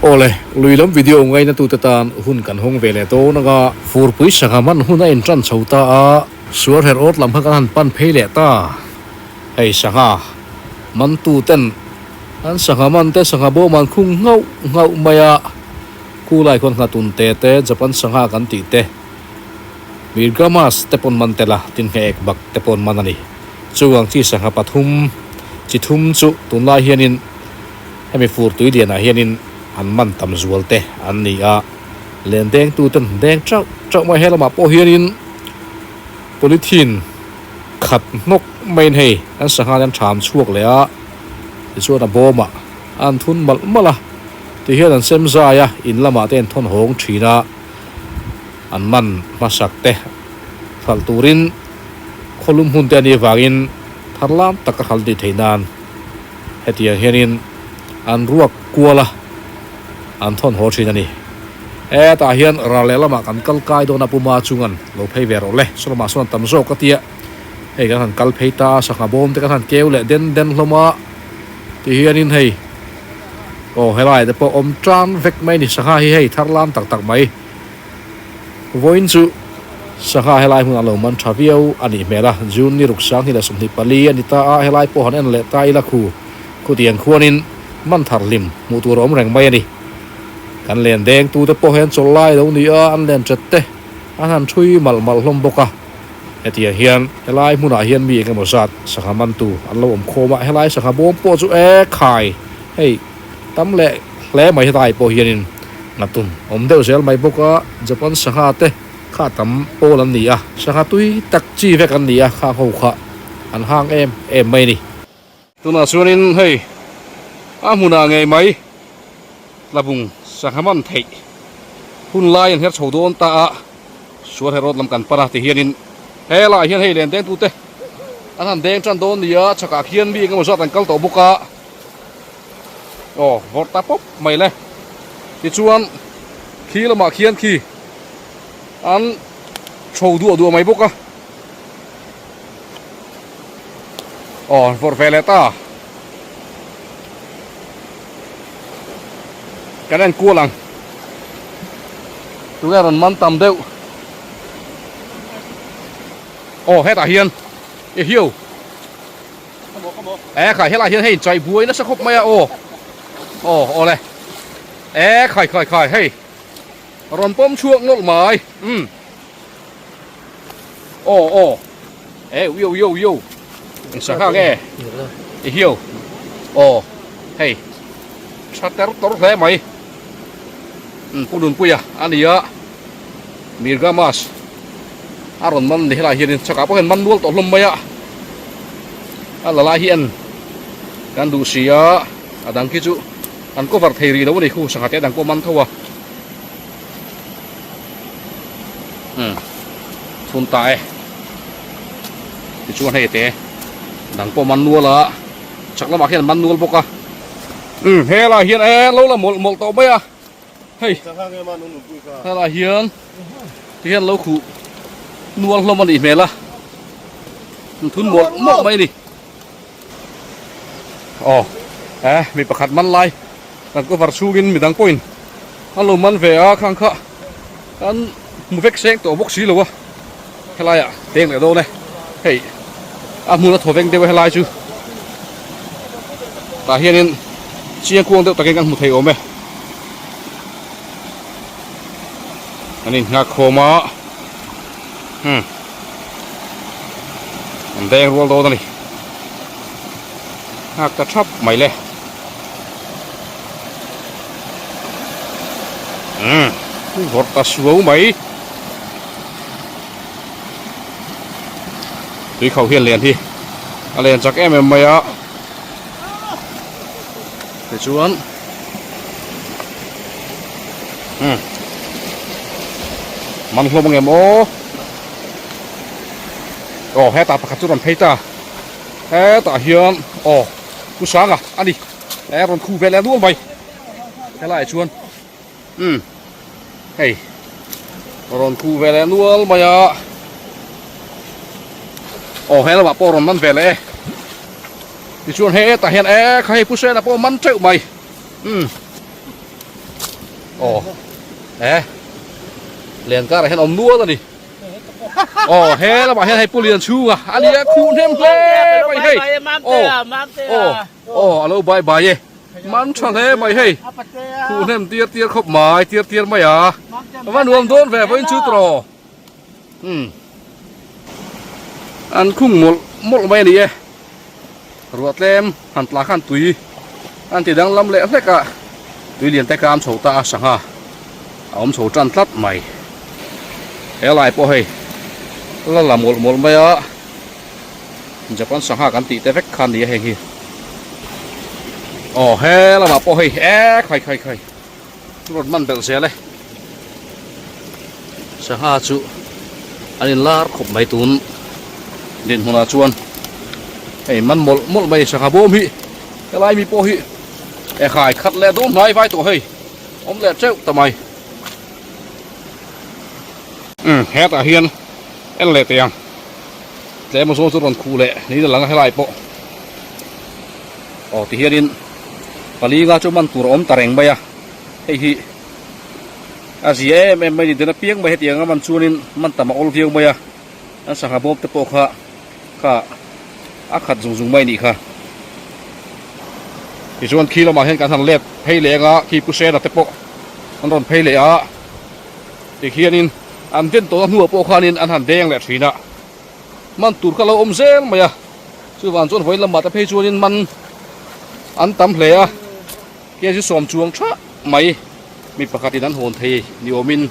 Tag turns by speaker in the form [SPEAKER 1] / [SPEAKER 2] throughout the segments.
[SPEAKER 1] Awle, lui lam video ngaina tute tan hun kan hawng ve leh dawn anga furpui sangha man hun a intan chho ta a, suar her awt lam kha kan han pan phei leh ta. Hei sangha man tuten an sangha man te sangha bawm an khung nghauh nghauh mai a, khulai khuan nghatun te te Japan sangha kan tih te Mirgamas te pawn man tel a, tin hmeh ek bak te pawn man a ni. Chuvang chi sangha pathum chi thum chu tunlai hianin hemi fur tui lianah hianin an man tam zual te an ni a, len dengtuten an deng teuh teuh mai. He lamah pawh hianin polythene khat hnawk maiin hei an sangha an tham chhuak leh a, tichuan a bawmah an thun malh malh a, tihian an sem zai a, in lamah te an thawn hawng thin a, an man hmasak te hralh turin khawlum hmun te a nih avangin thar lam tak a hralh tih theih nan hetiang hianin an ruak kual a, an thawn haw thin a ni. Hetah hian ral lehlamah kan kal kai dawn a Puma chungan lo phei ve rawh le, saw lamah sawn tam zawk a tia hei kan han kal phei ta a, sangha bawm te kan han keu leh den den hlawm a, tihianin hei aw helai te pawh awm tan vek mai a ni, sangha hi hei thar lam tak tak mai. Vawiin chu sangha helai hmunah lo man tha viau a nih hmel a, June ni ruk 2024 a ni ta a, helai pawh han en leh ta ila khu khutiang khuanin man thar hlim hmuh tur a awm reng mai a ni. Kan len deng tute pawh hian chawlh lai lo ni a, an len chat te an han thui malh malh hlawm bawk a. Hetiang hian helai hmunah hian mi eng emaw zat sangha mantu an lo awm khawm a, helai sangha bawm pawh chu e khai hei tam leh hle mai hetlai pawh hianin nghatun awm deuh zel mai bawk a, Japan sangha te kha tam pawl an ni a, sangha tui tak chi vek an ni a, khang ho kha an hang em em mai a ni. Tunah chuanin hei a hmunah ngei mai tlabung sangha man theih hun lai an her chho dawn ta a, suar herawt lam kan pan a tihianin helaiah hian hei len dengtute an han deng tan dawn nia, chhakah khian mi engemaw zat an kal tawh bawk a. Aw vawrh ta pawp mai le. Tichuan khi lamah khian khi an chho duah duah mai bawk a. Aw vawrh ve leh ta. Kan en kual ang. Tunge rawn man tam deuh. Aw hetah hian i hiu. E khai helai hian hei chai buai nasa khawp mai a aw aw aw le e khai khai khai hei rawn pawm chhuak nawlh mai um aw aw e uio uio uio eng sangha nge i hiu aw hei tha ter tawr hle mai um pu Nunpuia a ni a Mirga mas a rawn man ni helai hianin chakah pawh hian man nual tawh hlawm mai a a la lai hi en kan duh si a a dang khi chu an cover thei rih lo a ni khu sangha te a dang pawh man tho a umm chhun ta e tichuan hei te dang pawh man nual a chak lamah khian man nual bawk a umm helai hian e lo la mawlh mawlh tawh mai a. Hei helai hian ti hian lo khuh nual hlawm a nih hmel a thun mawlh mawlh mai a ni aw e mi pakhat man lai kan cover chhungin midang pawhin an lo man ve a khang kha an hmu vek seng tawh bawk si lo a helaiah deng leh dawn e hei a hmun a thaw veng deuh a helai chu tah hianin chiang kuang deuh takin kan hmu thei awm e an inghak khawm a hmm an deng rual dawn a ni nghak ta thap mai le hmm vawrh ta suau mai. Tui kho hian len hi a len chak em em mai a tichuan umm man hlawm ang em aw aw hetah pakhat chu rawn phei ta hetah hian aw pu sanga a ni e rawn khu ve leh nual mai helaiah chuan. Umm hei rawn khuh ve leh nual mai a aw he lamah pawh rawn man ve leh e tichuan hei hetah hian e kha hei pu Sena pawh man teuh mai umm. Aw e len karah hian awm nual a ni. Aw he lamah hian hei pu lian chhunga a nia khuh hnem hle mai hei. Aw aw aw a lo bai bai e. Man tha hle mai hei. Khuh hnem tir tir khawp mai tir tir mai a. Va nuam dawn ve vawiin chu tawh. Umm an khung mawlh mawlh mai a ni e ruah tlem han tla khan tui an ti danglam leh hlek a tui lian te kam chho ta a sangha a awm chho tan tlat mai he lai pawh hei la la mawlh mawlh mai a Japan sangha kan tih te vek kha a ni a heng hi aw he lamah pawh hei e khai khai khai. Rawn man belh zel e. Sangha chu an in lar khawp mai tun dinhmunah chuan hei man mawlh mawlh mai sangha bawm hi helai mi pawh hi e khai khat leh dawn hnai vai tawh hei awm leh teuh ta mai. Umm hetah hian en leh teh ang tlem a zawn chu rawn khuh leh niin a lang a helai pawh aw ti hianin pali nga chu man tur a awm ta reng mai a hei hi a zia em em mai a ni den apiang mai hetiang a man chuanin man tam a awl viau mai a an sangha bawm te pawh kha kha a khat zung zung mai a nih kha tichuan khi lamah hian kan han let phei leh anga khi pu sena te pawh an rawn phei leh a tikhianin an den tawhna hnuah pawh khanin an han deng leh thin a man tur kha lo awm zel mai a. Chuvang chuan vawiin lamah te phei chuanin man an tam hle a, kg sawm chuang tha mai mi pakhatin an hawn thei ni awmin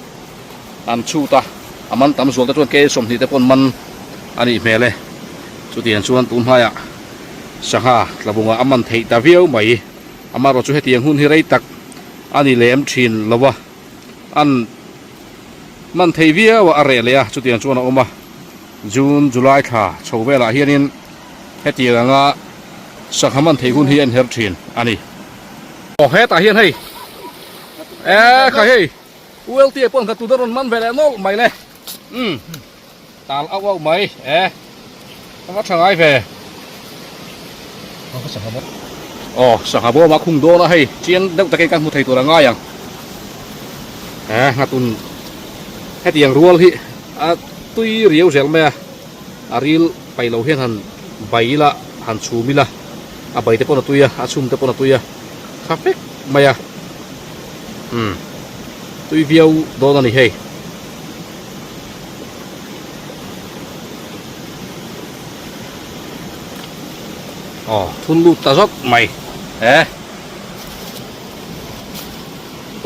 [SPEAKER 1] an chhut a, a man tam zual te chuan kg 20 te pawh man a nih hmel e. Chutiang chuan tun hmaiah sangha tlabungah a man theih ta viau mai, amaherawh chu hetiang hun hi rei tak a ni lem thin lo a, an man thei viau a, a reh leh a, chutiang chuan a awm a. June, July thla chho velah hianin hetiang anga sangha man theih hun hi a inher thin a ni. Aw hetah hian hei e khai hei ULT ah pawh tuna rawn man ve leh nawlh mai le umm tal auh auh mai e ka va tha ngai ve. Aw sangha bawm a khung dawn a hei chiang deuh takin kan hmu thei tur a ngai ang e nghatun hetiang rual hi a tui riau zel mai a a ril pai lo hian han bai ila han chhum ila a bai te pawn a tui a a chhum te pawn a tui a tha fek mai a umm tui viau dawn a ni hei. Aw thun lut ta zawt mai e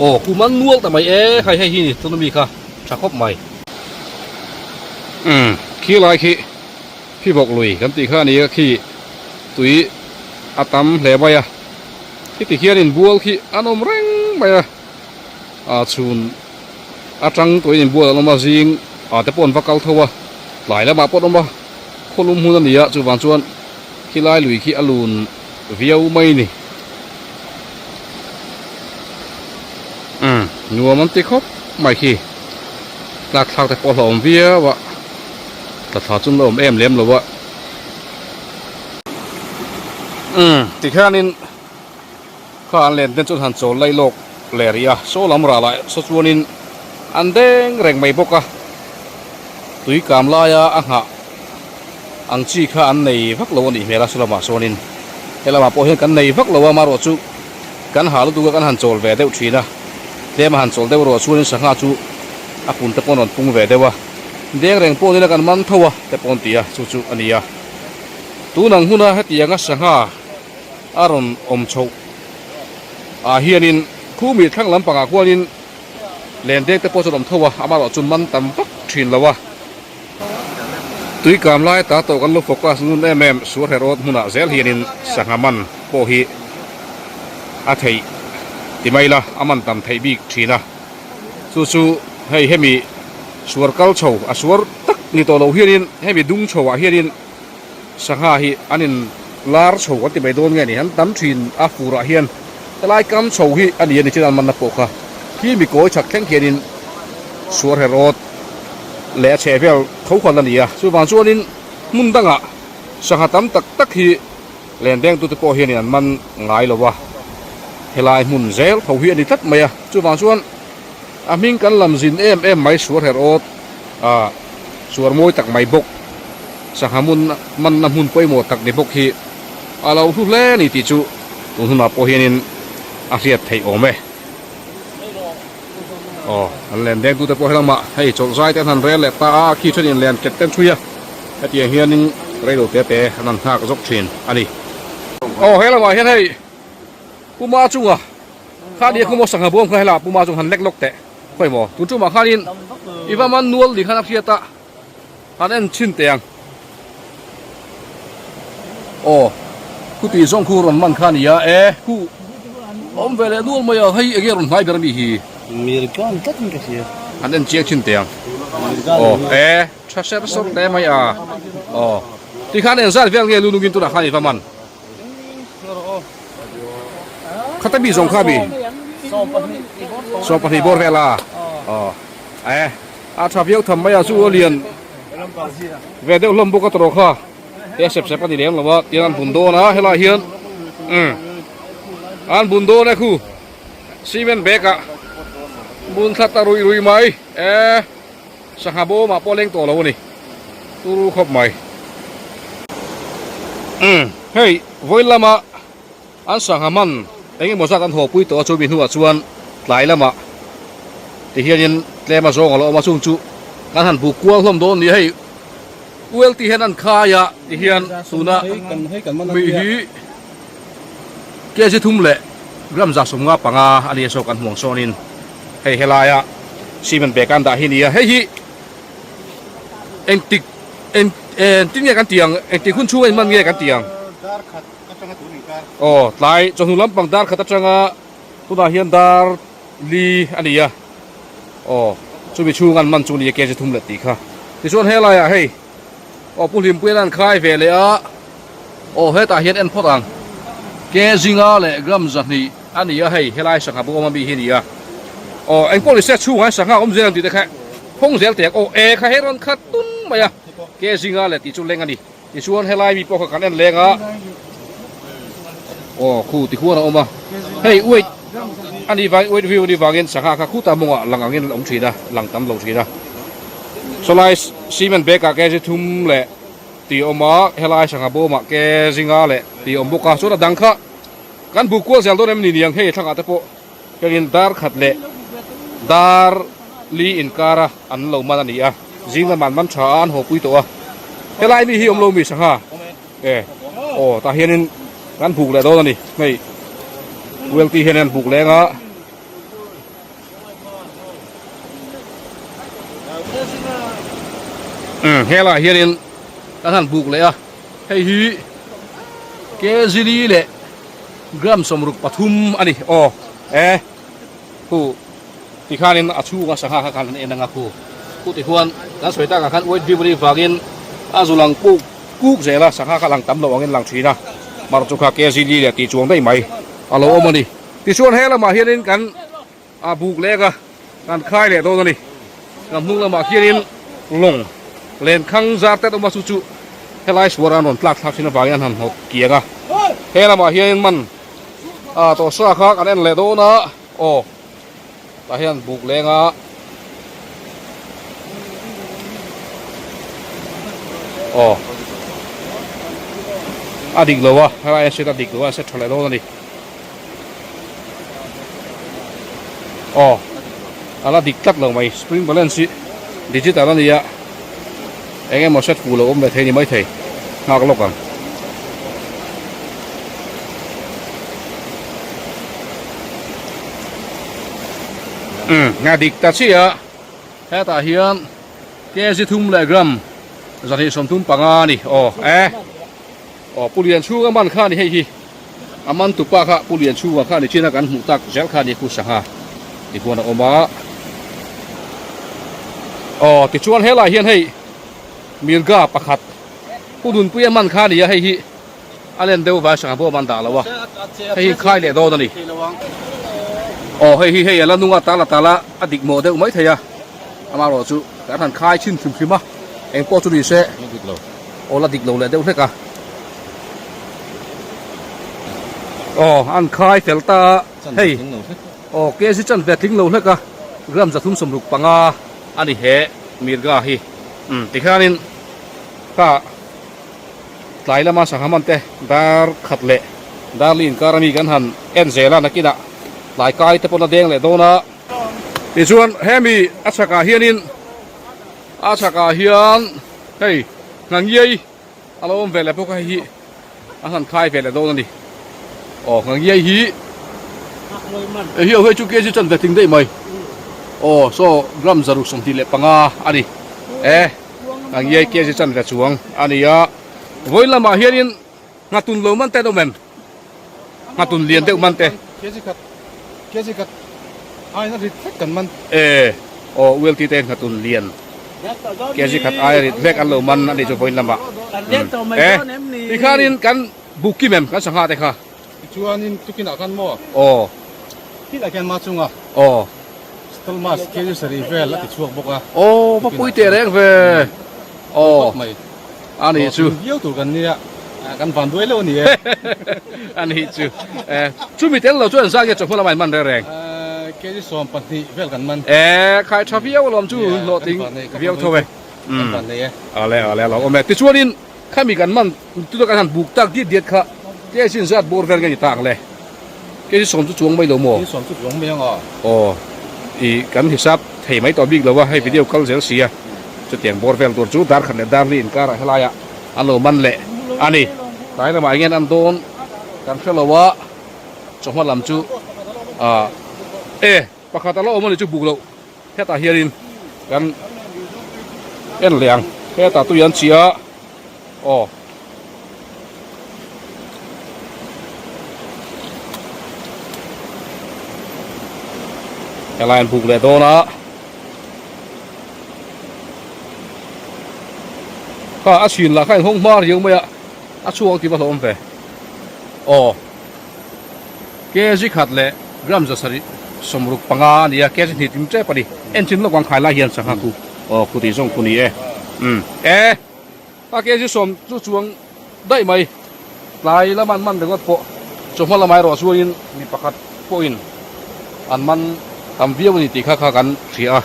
[SPEAKER 1] aw kum an nual ta mai e hei hei hi ni tuna mi kha tha khawp mai. Umm khi lai khi khi bawk lui kan tih kha a ni a khi tui a tam hle mai a khiti khian inbual khi an awm reng mai a ah chhun atang tawhin inbual an awm a zing ah te pawh an va kal tho a tlai lamah pawh an awm a khawlum hmun a ni a chuvang chuan khilai lui khi a lun viau mai a ni umm nuam an ti khawp mai khi tlak thlak te pawh a hlauhawm viau a tla thla chu an la awm em lem lo a umm tikhianin. Kha an len ten chuan han chawl lai lawk leh rih a, saw lam rah lah saw chuanin an deng reng mai bawk a, tui kam laia a nghah ang chi kha an nei vak lo a nih hmel a, saw lamah sawnin he lamah pawh hian kan nei vak lo a, amaherawh chu kan ha lutuk a kan han chawl ve deuh thin a, tlem a han chawl deuh erawh chuanin sangha chu a pun te pawh an rawn pung ve deuh a, deng reng pawh nila kan man tho a te pawh an ti a, chu chu a ni a, tun ang huna hetianga sangha. A rawn awm chhoh ah hianin khumi thlang lampangah khuanin len deng te pawh chu an awm tho a, amaherawh chu man tam vak thin lo a. Tui kam lai ta tawh kan lo focus ngun em em Suarherawt hmunah zel hianin sangha man pawh hi a theih ti mai la, a man tam theih bik thin a. Chu chu hei hemi suar kal chho a suar tak ni tawh lo hianin hemi dung chho ah hianin Sangha hi an in lar chho kan ti mai dawn nge ni, an tam thin a furah hian helai kam chho hi a ni a ni chin an manna pawh kha khi mi kawi chhak thleng khianin suar herawt leh a chheh vel tho khan a ni a, chuvang chuanin hmun dangah sangha tam tak tak hi len dengtute pawh hianin an man ngai lo a. Helai hmun zel tho hi a ni tlat mai a, chuvang chuan a hming kan lam zin em em mai suar her awt ah suar mawi tak mai bawk sangha hmun manna hmun pawimawh tak ni bawk hi a lo hlu hle a ni tih chu tun hunah pawh hianin a hriat theih awm e. Aw an len deng tute pawh helamah hei chawlh zai te an han rel leh ta a, khi thenin len ket te an chhui a, hetiang hianin reilo te te an han nghak zawk thin a ni. Aw helamah hian hei. Puma chunga kha nia khumaw sangha buam kha hela Puma chung han lek lawk teh khawi maw tun tumah khanin i va man nual ni khan a hriat a han en chhin teh ang aw khuti zawng khu rawn man kha nia e khu awm ve leh nual mai a hei enge rawn hnai ber ami hi
[SPEAKER 2] Mirgan tlat in ka hria
[SPEAKER 1] han en chiang chhin teh ang aw e tha ser sawr hle mai a aw tikhan engzat vel nge lunungin tunah khan i va man. Khata mi zawng kha mi 20 bawr vel a aw e a tha viau tham mai a chu a lian ve deuh hlawm bawk a tawrh kha te sep sep a ni lem lo a tiang an bun dawn a helai hian um an bun dawn e khu cement bag ah bun thla ta ruih ruih mai e. Sangha bawmah pawh leng tawh lo a ni. Turu khawp mai. Umm hei vawiin lama an sangha man eng emaw zat an haw pui tawh a chumi hnuah chuan tlai lamah ti hianin tlem a zawng a lo awm a chung chu kan han buk kual hlawm dawn ni hei ULT hian an khai a ti hian tuna mi hi kg thum leh gram 155 a ni a saw kan hmuang sawnin. Hei helaia cement bag an dah hi nia hei hi engtik eng engtin nge kan tih ang engtik hun chhunga inman nge kan tih ang
[SPEAKER 2] Dar khat atanga tun inkar.
[SPEAKER 1] Aw tlai chawhnu lampang dar khat atanga tunah hian dar li a ni a aw chumi chhung an man chu nia kg thum leh tih kha tichuan helaiah hei aw Pu Hlimpuian an khai ve leh a aw hetah hian en phawt ang kg nga leh gram 200 A ni a hei, helai sangha bawm ami hi a ni a. Aw, engpawh ni se chhungah hian sangha awm zel ang tih te kha phawng zel teh ang. Aw, e kha hei rawn khat tun mai a, ke zinga leh tih chu leng a ni. Tichuan helai mi pawh kha kan en leng a, aw khu ti khuan a awm a. Hei wait a nih vangin, wait view a nih vangin sangha kha khutah mawngah lang angin a awm thin a, lang tam lo thin a. Sawlai cement bag ah ke zi thum leh tih a awm a, helai sangha bawmah ke zinga leh tih a awm bawk a. Chuan a dang kha. Kan bu kual zel dawn em ni niang hei thlangah te pawh kengin dar khat leh dar li inkara an lo man a ni a, zing lamah an man tha a an haw pui tawh a, helai mi hi awm lo mi sangha e aw tah hianin kan buk leh dawn a ni hei ULT hian an buk leng a. Umm helaiah hianin kan han buk leh a. Hei hi kg li leh gram 63 a ni. Aw e khu tikhanin a chhunga sangha kha khan an en anga khu khu tikhuan kan sawi takah khan white delivery vangin a zu lang kuk kuk zel a sangha kha lang tam loh angin lang thin a mar chu kha kg li leh tih chuang daih mai a lo awm a ni. Tichuan he lamah hianin kan A buk lek a, kan khai leh dawn a ni. Kan hnung lamah khianin lawng lenkhang zar tet awm a, chu chu helai suara an rawn tlak thlak thin avangin an han hnawt kiang a. He lamah hianin man a tawhsa kha kan en leh dawn a, aw tah hian buk leng a. Aw a dik lo a, helai a set a dik lo a, a set tha leh dawn a ni. Aw a la dik tlat lo mai spring balance hi digital a nia eng emaw set fuh lo awm ve thei ni maithei nghak lawk ang. Umm a dik ta chiah a hetah hian kg thum leh gram 235 a ni aw e. Aw Pu Lianchhunga man kha a ni hei hi, a man tupa kha Pu Lianchhunga kha a ni chin a kan hmuh tak zel kha a ni khu sangha ti huan a awm a. Aw tichuan helai hian hei Mirga pakhat Pu Nunpuia man kha a ni a hei hi a len deuh vai sangha bawm an dah lo a, hei hi khai leh dawn a ni. Aw hei hi hei a la nung a tala tala a dik mawh deuh mai thei a, amaherawhchu kan han khai chhin hrim hrim a, engpawh chu ni se. Aw la dik lo leh deuh hlek a. Aw an khai fel ta a hei aw kg chanve tling lo hlek a gram 365 a ni he mirga hi umm tikhianin kha tlai lama sangha man te dar khat leh dar li inkar ami kan han en zel a nakinah tlai kai te pawh la deng leh dawn a. Tichuan hemi a chhakah hianin a chhakah hian hei hnangiai a lo awm ve leh bawk a hei hi a han khai ve leh dawn a ni. Aw hnangiai hi hei hi hei chu kg chanve tling daih mai aw saw gram 125 a ni e hnangiai kg chanve chuang a ni a vawi lamah hianin nghatun lo man te an awm em? Nghatun lian deuh man te.
[SPEAKER 2] Kg khat kg khat aiin a rit hlek kan man.
[SPEAKER 1] E aw ULT te nghatun lian kg khat aia rit hlek an lo man a nih chu vawiin lamah. E tikhanin kan buk kim em kan sangha te kha.
[SPEAKER 2] Tichuanin tukinah khan maw?
[SPEAKER 1] Aw.
[SPEAKER 2] Khilah khian ma chunga.
[SPEAKER 1] Aw.
[SPEAKER 2] Stolmas kg sarih vel a ti chhuak bawk a.
[SPEAKER 1] Aw va pui teh reng ve. Aw. A nih chu.
[SPEAKER 2] Viau tur kan nia. Kan van duai lo a ni e.
[SPEAKER 1] A nih chu. Chumi tel lo chuan zah nge chawhma lamah in man reng reng?
[SPEAKER 2] Kg 12 vel kan man.
[SPEAKER 1] E khai tha viau alawm chu hlawhtling viau tho e.
[SPEAKER 2] Kan van nei e.
[SPEAKER 1] Ale ale a lo awm e. Tichuanin khami kan man tuna kan han buk tak diat diat kha kg in zat bawr vel nge ni ta ang le? Kg 10 chu chuang mai lo maw?
[SPEAKER 2] Kg 10 chu chuang mai ang aw.
[SPEAKER 1] Aw i kan hisap thei mai tawh bik lo a, hei video kal zel si a, chutiang bawr vel tur chu dar khat leh dar li inkarah helaiah an lo man leh a ni. Tlai lamah engin an dawn kan hre lo a, chawhma lam chu ah e pakhat a la awm a ni chu buk loh hetah hianin kan en leh ang hetah tui an chih a aw. Helai an buk leh dawn a kha a chhin lah kha in hawng hma riau mai a a chhuak tih va hlawm ve aw kg khat leh gram 765 a ni a kg hnih ting tep a ni en chin lawk ang khai lai hian sangha khu aw khu tih zawng khu ni e umm e. A kg 10 chu chuang daih mai. Tlai lama an man ringawt pawh chawhma lamah erawh chuanin mi pakhat pawhin an man tam viau a ni tih kha kha kan hria a.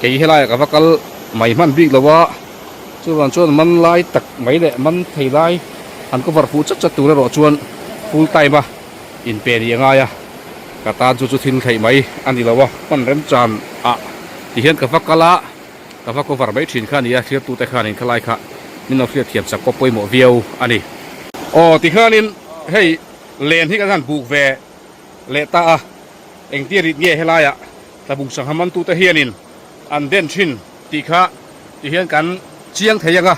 [SPEAKER 1] Kei helaiah ka va kal mai hman bik lo a, chuvang chuan man lai tak mai leh man thei lai an cover fuh chat chat tur erawh chuan full time a inpe ni a ngai a. Ka tan chu chu thil theih mai a ni lo a, hman remchan ah tihian ka va kal a. Ka va cover mai thin kha a ni a, thirtute khanin khalai kha min lo hriat thiam sak pawh pawimawh viau a ni. Aw tikhanin hei len hi kan han buk ve leh ta a, engtia rit nge helaiah tlabung sangha mantute hianin an den thin tih kha tihian kan chiang thei ang a,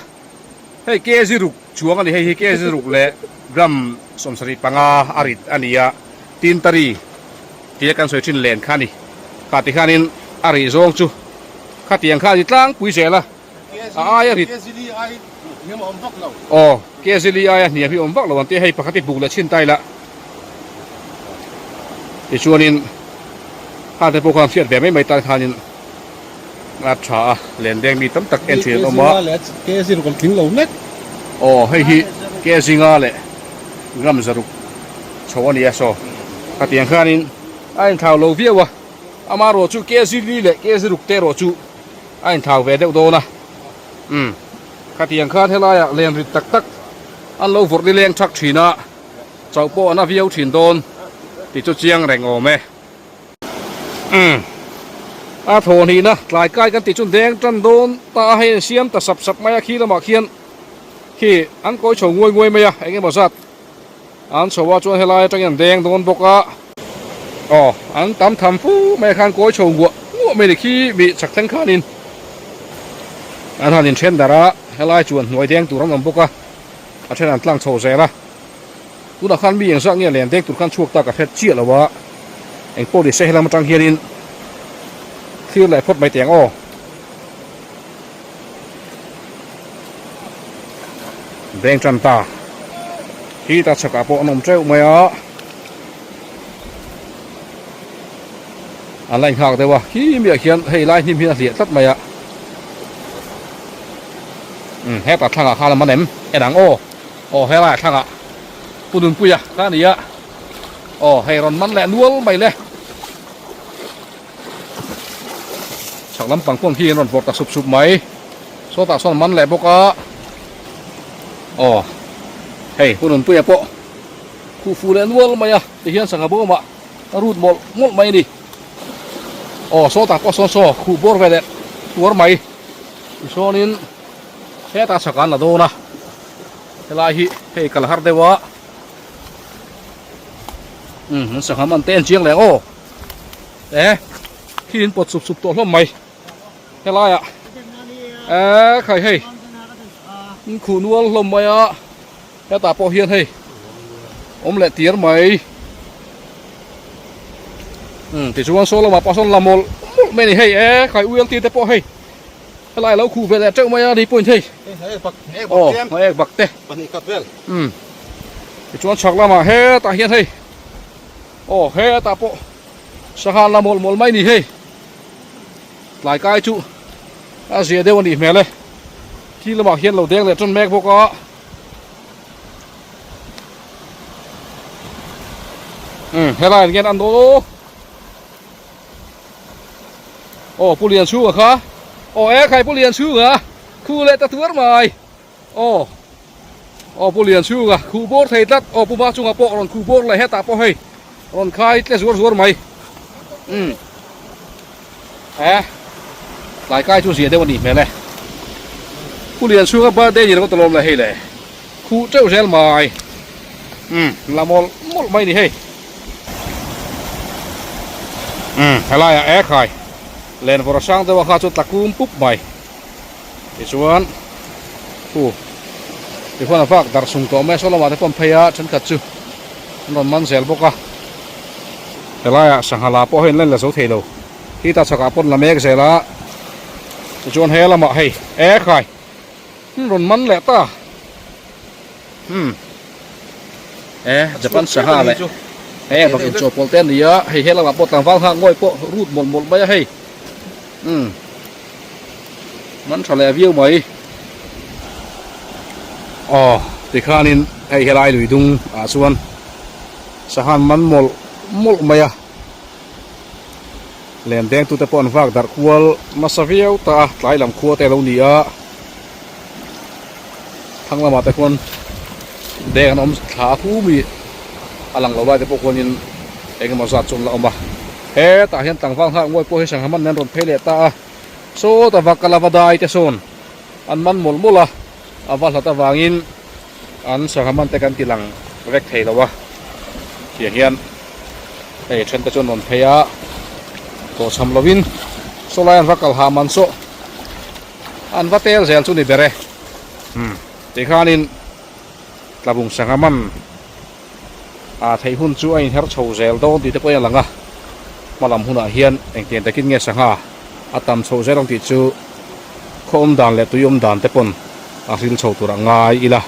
[SPEAKER 1] hei kg ruk chuang a ni, hei hi kg ruk leh gram 75 a rit a ni a, tintari tia kan sawi thin len kha a ni, kha tikhanin a rih zawng chu. Khatiang kha a ni tlangpui zel a, a aia rit. Aw, Kezili aia hniam hi awm vak lo ang tih hei pakhat hi buk leh chhin ta ila. Tichuanin khate pawh khan hriat ve mai mai tan khanin a tha a, lendeng mi tam tak en thin an awm a. Aw, hei hi Kezinga leh gram zaruk chho a ni a, saw khatiang khanin a inthlau lo viau a. Amaherawh chu kg li leh kg ruk te erawh chu a inthlau ve deuh dawn a. Umm, khatiang khan helaiah len rit tak tak an lo vawrh nileng thak thin a, chauh pawh an a viau thin dawn tih chu chiang reng awm e. Umm, a thawhnihna tlai kai kan tih chu deng tan dawn ta a, hei an siam ta sap sap mai a, khi lamah khian khi an kawi chho nguai nguai mai a, eng emaw zat. An chho a chuan helai atangin an deng dawn bawk a. Aw an tam tham fu mai khan kawi chho nguah nguah mai ni khi mi chak thleng khanin an han inthen darh a, helai chuan hnuai deng tur an awm bawk a, a then an tlang chho zel a. Tunah khan mi engzah nge len deng tur khan chhuak ta ka hret chiah lo a, engpawh ni se helam atang hianin thlir leh phawt mai teh ang aw. Beng tan ta hi ta chhakah pawh an awm teuh mai a an la inghak deuh a khi miah khian hei lai hnim hi a hliah tlat mai a umm hetah thlangah khan a man em en ang aw aw helaiah thlangah Pu Nunpuia kha a ni a. Aw hei rawn man leh nual mai le. Chhak lampang pawn khi an rawn vawrh ta sup sup mai. Sawtah sawn man leh bawk a. Aw hei hun Nunpuia pawh khuh fuh leh nual mai a tihian sangha bawmah a rut mawlh mawlh mai a ni. Aw sawtah pawh sawn saw khuh bawr ve leh tuar mai. Tichuanin hetah chhakah an la dawn a helai hi hei kal har deuh a. Umm an sangha man te an chiang leh ang aw. E khi in pawt sup sup tawh hlawm mai helai ah e khai hei in khuh nual hlawm mai a hetah pawh hian hei awm leh tir mai umm tichuan saw lamah pawh sawn la mawlh mawlh mai a ni hei e khai ul te pawh hei helai lo khuh ve leh teuh mai a ni point hei aw hnaek bak te umm tichuan chhak lamah hetah hian hei. Aw hetah pawh sangha la mawlh mawlh mai ni hei tlai kai chu a zia deuh a nih hmel e khi lamah hian lo deng leh tan mek bawk a umm helai ah hian an dawn aw aw pu Lianchhunga kha aw e khai pu Lianchhunga khu leh ta tuar mai. Aw aw Pu Lianchhunga khuh bawr thei tlat aw Pu Machunga pawh rawn khuh bawr leh hetah pawh hei rawn khai tle zuar zuar mai umm e tlai kai chu zia deuh a nih hmel e Pu Lianchhunga birthday ni ringawt alawm le hei le khuh teuh zel mai umm la mawlh mawlh mai ni hei umm helaiah e khai lenvawrh a sang deuh a kha chu tla kum pup mai. Tichuan hu tihuan a vak darh sung tawh mai a saw lamah te pawh an phei a thenkhat chu an rawn man zel bawk a helaiah sangha la pawh hei an la la zo thei lo khi ta chhakah pawn la mek zel a tichuan he lamah hei e khai an rawn man leh ta umm e Japan sangha leh e bak inchawhpawlh te a ni a hei he lamah pawh tlangval nghak ngawih pawh rut mawlh mawlh mai a hei umm. Man tha leh viau mai. Aw tikhanin hei helai lui dung ah chuan sanghan man mawlh mawlh mai a. Len deng tute pawh an vak darh kual nasa viau ta a tlai lam khua te a lo ni a. Thlang lamah te khuan deng an awm thla a khu mi a lang lo lai te pawh khuanin eng emaw zat chu an la awm a. Hetah hian tlangval nghak nguai pawh hi sangha man nen rawn phei leh ta a, sawta va kal a va dai te sawn an man mawlh mawlh a, a va hlat avangin an sangha man te kan ti lang vek thei lo a, tiang hian hei then te chu an rawn phei a, tawhchham lovin sawlai an va kal hah man saw an va tel zel chu ni ber e, umm tikhanin tlabung sangha man. A theih hun chu a inher chho zel dawn tih te pawhin a lang a, hma lam hunah hian engtiang takin nge sangha a tam chho zel ang tih chu khaw awm dan leh tui awm dan te pawn a hril chho tur a ngai ila.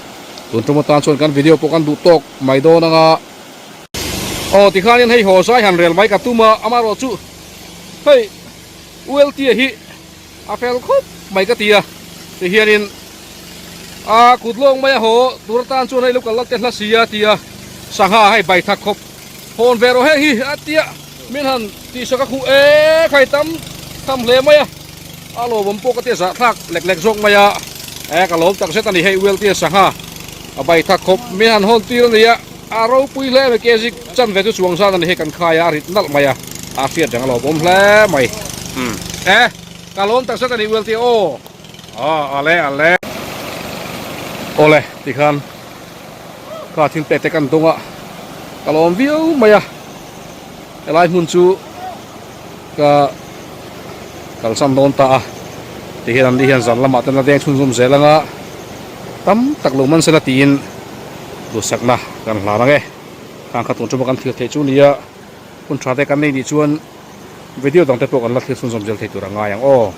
[SPEAKER 1] Tun tum atan chuan kan video pawh kan duh tawk mai dawn ang a. Aw tikhanin hei haw zai han rel mai ka tum a, amaherawh chu hei ULT-a hi A fel khawp mai ka ti a, ti hianin a kut lawng mai a haw tur atan chuan hei lo kal la te hla si a ti a, sangha hei bai thak khawp hawn ve rawh heng hi a tia min han tihsak a khuh e khai tam tham hle mai a, a lawmawm pawh ka ti a zahthlak lek lek zawk mai a, e ka lawm tak zet a ni hei ULT-a sangha a bai thak khawp min han hawn tir a ni a, a ropui hle mai kg chanve chu chuang zat a ni hei kan khai a, a rit nalh mai a, a hriat reng a lawmawm hle mai umm e. Ka lawm tak zet a ni Welty aw. Aw ale ale. Awle tikhan ka thil pek te kan dawng a ka lawm viau mai a helai hmun chu ka kalsan dawn ta a tihian an ni hian zan lamah ten la deng chhunzawm zel anga tam tak lo man sela tiin duhsakna kan hlan ang e khang kha tun tuma kan thlir theih chu nia hun tha te kan nei nih chuan. Video dang te pawh kan la thlir chhunzawm zel thei tur a ngai ang aw.